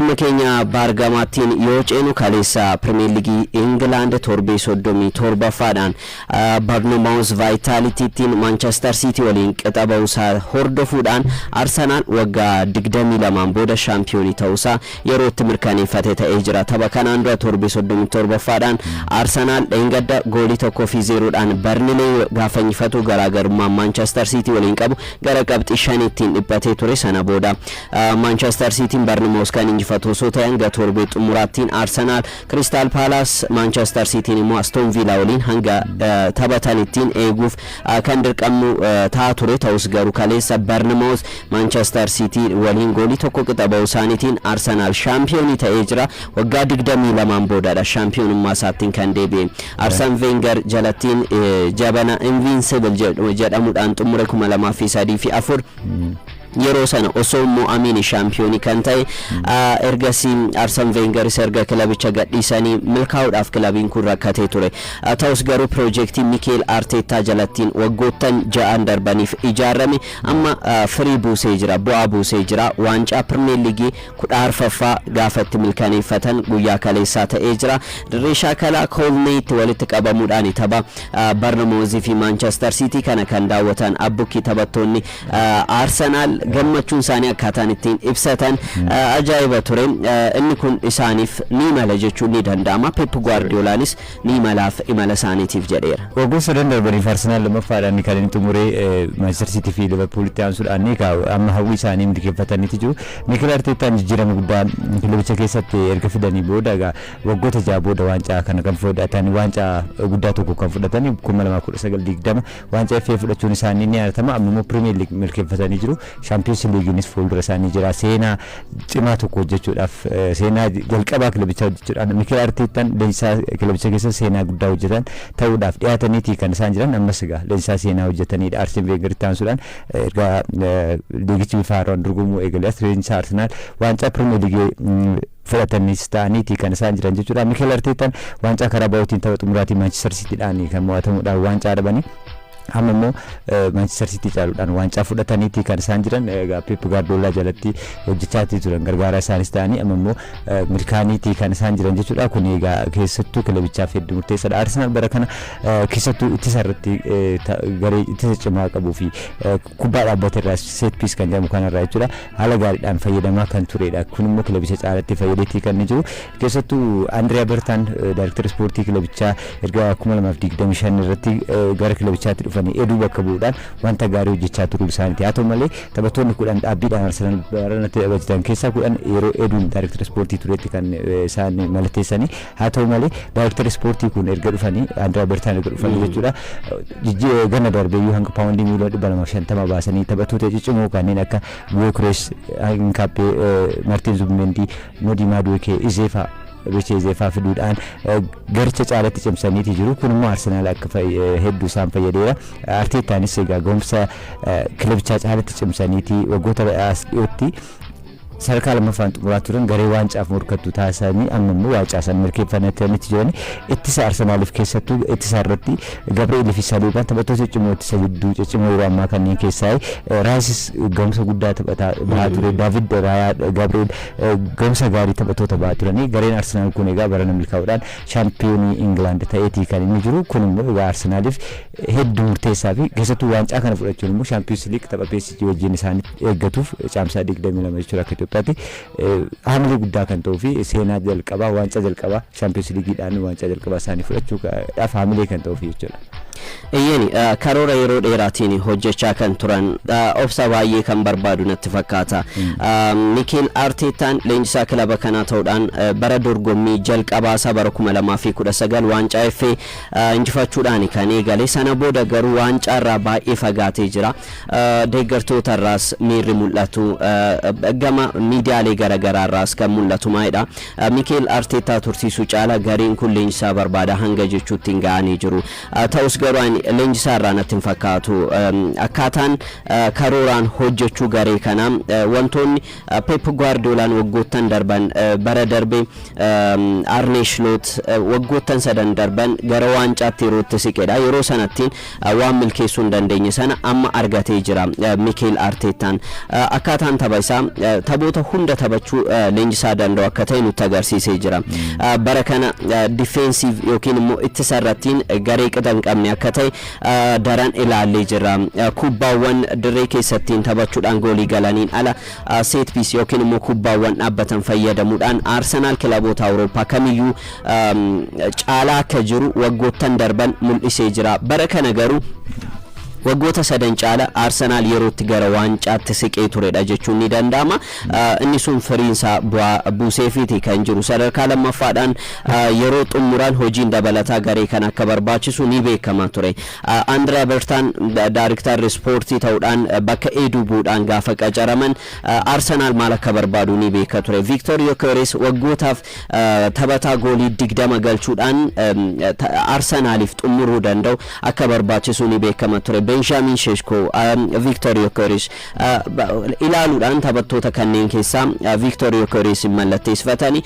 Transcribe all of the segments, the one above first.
Dhimma keenya baargamaattiin yoo ceenu, kaleessa Pirimeer Liigii Ingilaand torbee 37ffaadhaan Barnomaawus Vaayitaalitiittiin Maanchestar Siitii waliin qixa ba'uusaa hordofuudhaan Arsenaal waggaa 22n booda shaampiyoonii ta'uusaa yeroo itti mirkaneeffate ta'ee jira. Tapha kanaan dura torbee 37ffaadhaan Arsenaal dheengadda goolii 1 fi 0dhaan Barnilee gaafa injifatu garaagarummaan Maanchestar Siitii waliin qabu gara qabxii 5ttiin dhiphatee ture. Sana booda Maanchestar Siitiin Barnimaawus kan injifatu osoo ta'e, hanga torbee xumuraattiin Arsenaal Kiristaal Paalaas, Maanchestar Siitiin immoo Astoon Viilaa waliin hanga taphatanittiin eeguuf kan dirqamnu ta'a ture. Ta'us garuu kaleessa Barnimaawus Maanchestar Siitii waliin goolii 1 qixa ba'uu isaaniitiin Arsenaal shaampiyoonii ta'ee jira. Waggaa 22n boodadha shaampiyoonummaa isaattiin kan deebi'e. Arseen Veengar jalattiin jabana Invincible jedhamuudhaan xumure 2003 fi 4 yeroo sana osoo mo'amiin shaampiyoonii kan ta'e. Ergasii Arseen Veengaris erga kilabicha gadhiisanii milkaa'uudhaaf kilabiin kun rakkatee ture. Ta'us garuu piroojeektii Mikeel Arteettaa jalattiin waggoottan 6n darbaniif ijaarame amma firii buusee jira, bu'aa buusee jira. Waancaa Pirimeer Liigii 14ffaa gaafa itti milkaneeffatan guyyaa kaleessaa ta'ee jira. Dirree shaakalaa Koolneetti walitti qabamuudhaan tapha Barnamoozii fi Maanchestar Siitii kana kan daawwatan abbukkii taphattoonni Arsenaal gammachuun isaanii akkaataan ittiin ibsatan ajaa'iba ture. Inni kun isaaniif ni mala jechuun ni danda'ama. Pep Guardiolaanis ni malaaf imala isaaniitiif jedheera. Waggoota sadan darbaniif Arsenaal lammaffaadhaan kan inni xumuree Maanchestar Siitii fi Liverpoolitti aansuudhaan amma hawwii isaanii milkeeffataniiti jiru. Mikel Arteetaan jijjiirama guddaa kilabicha keessatti erga fidanii booda, egaa waggoota 6 booda waancaa kana kan fudhatan, waancaa guddaa tokko kan fudhatan 2019-20 waancaa FA fudhachuun isaanii ni yaadatama. Amma immoo Pirimeer Liig milkeeffatanii jiru. Shaampiyoons Liigiinis fuuldura isaanii jira. Seenaa cimaa tokko hojjechuudhaaf, seenaa jalqabaa kilabichaa hojjechuudhaan Mikel Arteetaan leenjisaa kilabicha keessa seenaa guddaa hojjetan ta'uudhaaf dhiyaataniiti kan isaan jiran. Ammas egaa leenjisaa seenaa hojjetanidha. Arseen Weengeritti aansuudhaan erga liigichi bifa haaraan dorgomuu eegalee as leenjisaa Arsenaal waancaa Pirimeer Liigii fudhatanis ta'aniiti kan isaan jiran jechuudha. Mikel Arteetaan waancaa karaa bahuutiin tapha xumuraatiin Maanchister Siitiidhaan kan mo'atamuudhaan waancaa dhabanii, amma immoo Maanchister Siitii caaluudhaan waancaa fudhataniiti kan isaan jiran. Egaa Pep Gaardiyoolaa jalatti hojjechaatii turan, gargaaraa isaanis ta'anii amma immoo milkaaniitii kan isaan jiran jechuudha. Kun egaa keessattuu kilabichaaf hedduu murteessaadha. Arsenaal bara kana keessattuu ittisa irratti garee ittisa cimaa qabuu fi kubbaa dhaabbate irraa, set piece kan jedhamu kanarraa jechuudha, haala gaariidhaan fayyadamaa kan turedha. Kun immoo kilabicha caalatti fayyadeetii kan inni jiru. Keessattuu Andiriyaa Bertaan, daayirektara ispoortii kilabichaa, erga 2025 irratti gara kilabichaatti dhufanii Eduu bakka bu'uudhaan wanta gaarii hojjechaa turuu isaaniiti. Haa ta'u malee taphattoonni 10 dhaabbiidhaan Arsenaal baranatti taphatan keessaa 10 yeroo Eduun daayirektara ispoortii turetti kan isaan mallatteessanii. Haa ta'u malee daayirektara ispoortii kun erga dhufanii, Andiriyaa Bertaan erga dhufanii jechuudha, ganna darbeeyyuu hanga paawundii miiliyoona 250 baasanii taphattoota ciccimoo kanneen akka Gyökeres, Hinkaappee, Martiin Zubimendii, Nodii Maaduekee, Izeefaa Ezeefaa fiduudhaan garicha caalatti cimsaniiti jiru. Kun immoo Arsenaal akka hedduu isaan fayyadeera. Arteetaanis egaa gahumsa kilabichaa caalatti cimsaniiti waggoota as dhiyootti sadarkaa lammaffaan xumuraa turan garee waancaaf morkattu taasisanii amma immoo waancaa san milkeeffatanitti jiran. Ittisa Arsenaaliif, keessattuu ittisa irratti Gabri'eelii fi Saliibaan taphattoota ciccimoo ittisa gidduu ciccimoo yeroo ammaa kanneen keessaa. Raayisis gahumsa guddaa taphataa bahaa ture. Daavid Raayaa, Gabri'eel gahumsa gaarii taphattoota bahaa turanii. Gareen Arsenaal kun egaa barana milkaa'uudhaan shaampiyoonii Ingilaand ta'eetii kan inni jiru. Kun immoo egaa Arsenaaliif hedduu murteessaa fi keessattuu waancaa kana fudhachuun immoo Shaampiyoons Liig tapha PSG wajjin isaan eeggatuuf caamsaa 22 jechuudha akka Itoophiyaatti haamilee guddaa kan ta'uu fi seenaa jalqabaa, waancaa jalqabaa Shaampiyoons Liigiidhaan waancaa jalqabaa isaanii fudhachuudhaaf haamilee kan ta'uu fi jechuudha. Eeyyeni, karoora yeroo dheeraatiin hojjechaa kan turan, obsa baay'ee kan barbaadu natti fakkaata. Mikel Arteetaan leenjisaa kilaba kanaa ta'uudhaan bara dorgommii jalqabaasaa bara 2019 waancaa FA injifachuudhaan kan eegale. Sana booda garuu waancaa irraa baay'ee fagaatee jira. Deeggartoota irraas miirri mul'atu, gama miidiyaalee garaagaraa irraas kan mul'atu maalidha? Mikel Arteetaa tursiisuu caala gareen kun leenjisaa barbaada hanga jechuutti hin ga'anii jiru. Ta'us garuu ani Kan leenjisaa irraa natti hin fakkaatu. Akkaataan karooraan hojjechuu garee kanaa, wantoonni Pep Guardiolaan waggoottan darban, bara darbe Arne Slot, waggoottan sadan darban gara waancaatti yeroo itti siqedha. Yeroo sanattiin waan milkeessuu hin dandeenye sana amma argatee jira Mikel Arteetaan. Akkaataan tapha isaa taphoota hunda taphachuu leenjisaa danda'u akka ta'e nutti agarsiisee jira. Bara kana defensive yookiin immoo ittisa irrattiin garee qixa hin qabne akka ta'e daran ilaallee jirra. Kubbaawwan dirree keessattiin taphachuudhaan goolii galaniin ala, set piece yookiin immoo kubbaawwan dhaabbatan fayyadamuudhaan Arsenaal kilaboota Awurooppaa kamiyyuu caalaa akka jiru waggoottan darban mul'isee jira. Bara kana garuu waggoota sadan caala Arsenaal yerootti gara waancaatti siqee turedha jechuun ni danda'ama. Inni sun firiinsaa bu'aa buuseefiiti kan jiru. Sadarkaa lammaffaadhaan yeroo xumuran hojiin dabalataa garee kan akka barbaachisu ni beekama ture. Andrea Bertaan daariktarri ispoortii ta'uudhaan bakka Eeduu bu'uudhaan gaafa qacaraman Arsenaal maal akka barbaadu ni beeka ture. Victor Gyökeres waggootaaf taphataa goolii 20 galchuudhaan Arsenaaliif xumuruu danda'u akka barbaachisu ni beekama ture. Benjamin Sesko, Victor Gyökeres ilaaluudhaan taphattoota kanneen keessaa Victor Gyökeres mallatteessifatanii,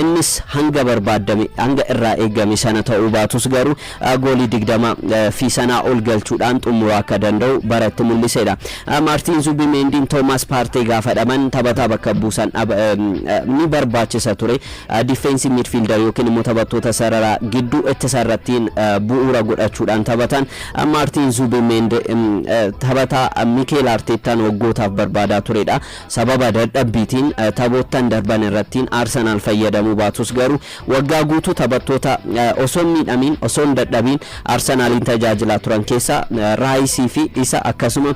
innis hanga barbaadame, hanga irraa eegame sana ta'uu baatus garuu goolii 20 fi sanaa ol galchuudhaan xumuruu akka danda'u baratti mul'isedha. Maartiin Zubimendiin, Toomaas Paartee gaafa dhaban taphataa bakka buusan ni barbaachisa ture. Defensive midfielder yookiin immoo taphattoota sarara gidduu ittisa irrattiin bu'uura godhachuudhaan taphatan, Maartiin Zubimendi taphataa Mikel Arteetaan waggootaaf barbaadaa turedha. Sababa dadhabbiitiin taphoottan darban irrattiin Arsenaal fayyadamuu baatus garuu waggaa guutuu taphattoota osoo hin miidhamiin, osoo hin dadhabiin Arsenaaliin tajaajilaa turan keessaa Raayisii fi isa akkasuma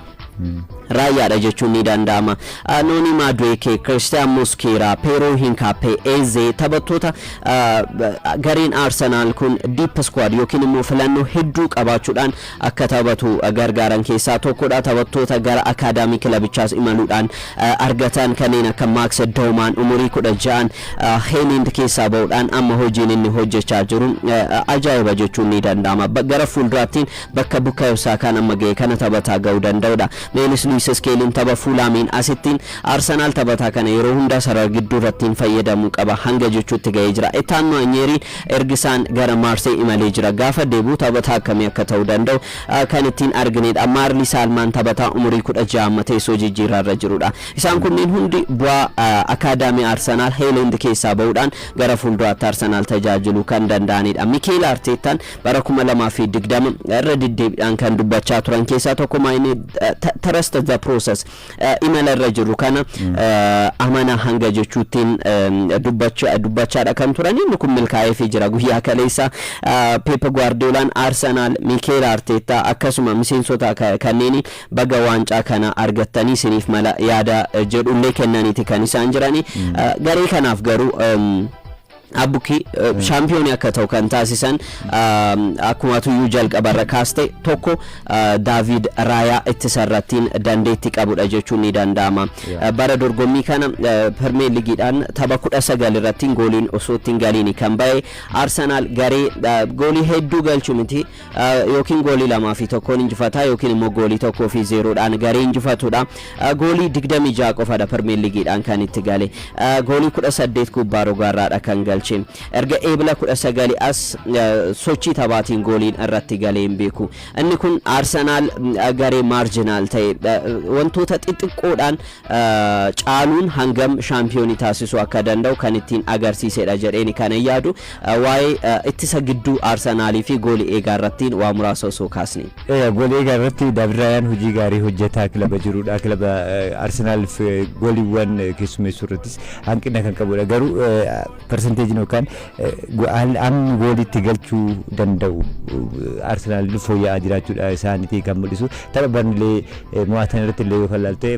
Raayyaadha jechuun ni danda'ama. Nooni Maadueke, Kiristiyaan Moskeera, Peeroo Hinkaappee, Eze taphattoota gareen Arsenaal kun deep squad yookiin immoo filannoo hedduu qabaachuudhaan akka taphatu gargaaran keessaa tokkodha. Taphattoota gara akaadaamii kilabichaas imaluudhaan argatan kanneen akka Max Dowman umurii 16n Hale End keessaa ba'uudhaan amma hojiin inni hojjechaa jiru ajaa'iba jechuun ni danda'ama. Gara fuulduraattiin bakka Bukayo Saakaan amma ga'e kana taphataa ga'uu danda'udha. Meelis Luis Skeeliin tapha Fuulaamiin asittiin Arsenaal taphataa kana yeroo hundaa sarara gidduu irrattiin fayyadamuu qaba hanga jechuutti ga'ee jira. Etaanno Nwaanyeeriin ergisaan gara Maarsee imalee jira. Gaafa deebi'u taphataa akkamii akka ta'uu danda'u kan ittiin arginedha. Maarlii Saalmaan taphataa umurii 16 amma teessoo jijjiirraa irra jirudha. Isaan kunneen hundi bu'aa akaadaamii Arsenaal Hale End keessaa ba'uudhaan gara fuulduraatti Arsenaal tajaajiluu kan danda'anidha. Mikeel Arteettaan bara 2020 irra deddeebiidhaan kan dubbachaa turan keessaa tokko maayini "Trust the process", imala irra jiru kana amana hanga jechuuttiin dubbachaadha kan turan. Inni kun milkaa'eefii jira. Guyyaa kaleessa Pep Guardiolaan Arsenaal, Mikel Arteettaa akkasuma miseensota kanneen baga waancaa kana argattanii isiniif mala yaada jedhullee kennaniiti kan isaan jirani. Garee kanaaf garuu Abbukii shaampiyoonii akka ta'u kan taasisan, akkuma tuyyuu jalqabarra kaaste, tokko Daavid Raayaa ittisa irrattiin dandeettii qabudha jechuun ni danda'ama. Bara dorgommii kana Pirmeer Ligiidhaan tapha 19 irrattiin gooliin osoo ittiin galiin kan ba'e Arsenaal garee goolii hedduu galchu miti, yookiin goolii 2 fi 1n injifataa yookiin immoo goolii 1 fi 0dhaan garee injifatudha. Goolii 26 qofadha Pirmeer Ligiidhaan kan itti gale. Goolii 18 kubbaa rogaarraadha kan galche. Erga Eebila 19 as sochii taphaatiin gooliin irratti galee hin beeku. Inni kun Arsenaal garee marginal ta'e wantoota xixiqqoodhaan caaluun hangam shaampiyoonii taasisuu akka danda'u kan ittiin agarsiisedha jedheeni kan hin yaadu. Waa'ee ittisa gidduu Arsenaalii fi goolii eegaa irrattiin waa muraasa osoo kaasne. Goolii eegaa irratti Daavid Raayaan hojii gaarii hojjetaa kilaba jirudha. Kilaba Arsenaaliif gooliiwwan keessummeessuu irrattis hanqina kan qabudha. Garuu percentageiin yookaan hammi gooliitti galchuu danda'u Arsenaal fooyya'aa jiraachuudha isaaniitii kan mul'isu. Tapha Barnilee mo'atan irratti illee yoo kan ilaalte,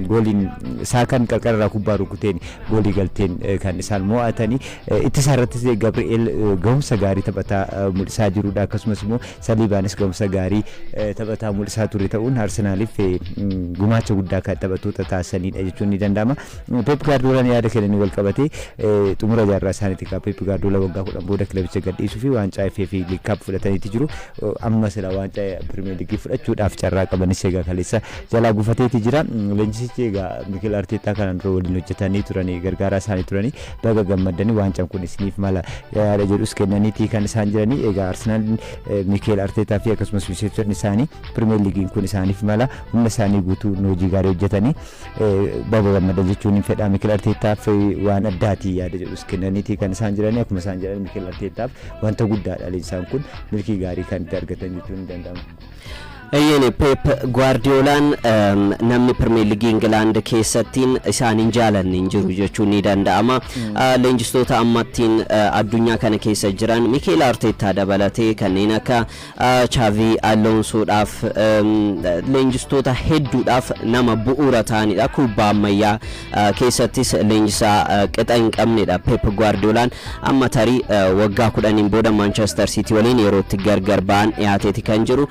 gooliin Saakaan qarqara irraa kubbaa rukuteen goolii galteen kan isaan mo'atanii. Ittisa irrattis Gabri'eel gahumsa gaarii taphataa mul'isaa jirudha. Akkasumas immoo Saliibaanis gahumsa gaarii taphataa mul'isaa ture ta'uun Arsenaaliif gumaacha guddaa kan taphattoota taasisanidha jechuun ni danda'ama. Pep Guardiolaan yaada kennanii wal qabatee xumura jaarraa isaanii isaaniiti. Pep Guardiola waggaa 10 booda kilabicha gadhiisuu fi waancaa FA fi League Cup fudhataniiti jiru. Amma sila waancaa Premier League fudhachuudhaaf carraa qabanis egaa kaleessa jalaa gufateeti jira. Leenjisichi egaa Mikel Arteetaa kanaan dura waliin hojjetanii turanii, gargaaraa isaanii turanii, baga gammadanii, waancaan kun isiniif mala yaada jedhus kennaniiti kan isaan jiranii. Egaa Arsenaal Mikel Arteetaa fi akkasumas miseensonni isaanii Premier Leaguein kun isaaniif mala, humna isaanii guutuu hojii gaarii hojjetanii baga gammadan jechuun hin fedha. Mikel Arteetaaf waan addaati yaada jedhus kennaniiti kan isaan jiranii. Akkuma isaan jedhan, Mikel Arteetaaf wanta guddaadha leenjisaan kun, milkii gaarii kan itti argatan jechuun ni danda'ama. Eeyyeen, Pep Guardiolaan namni Premier League Ingilaand keessattiin isaan hin jaalanne hin jiru jechuun ni danda'ama. Leenjistoota ammattiin addunyaa kana keessa jiran, Mikel Arteetaa dabalatee, kanneen akka Xavi Alonsoodhaaf, leenjistoota hedduudhaaf nama bu'uura ta'anidha. Kubbaa ammayyaa keessattis leenjisaa qixa hin qabnedha Pep Guardiolaan. Amma tarii waggaa 10n booda Manchester City waliin yeroo itti gargar ba'an dhiyaateeti kan jiru.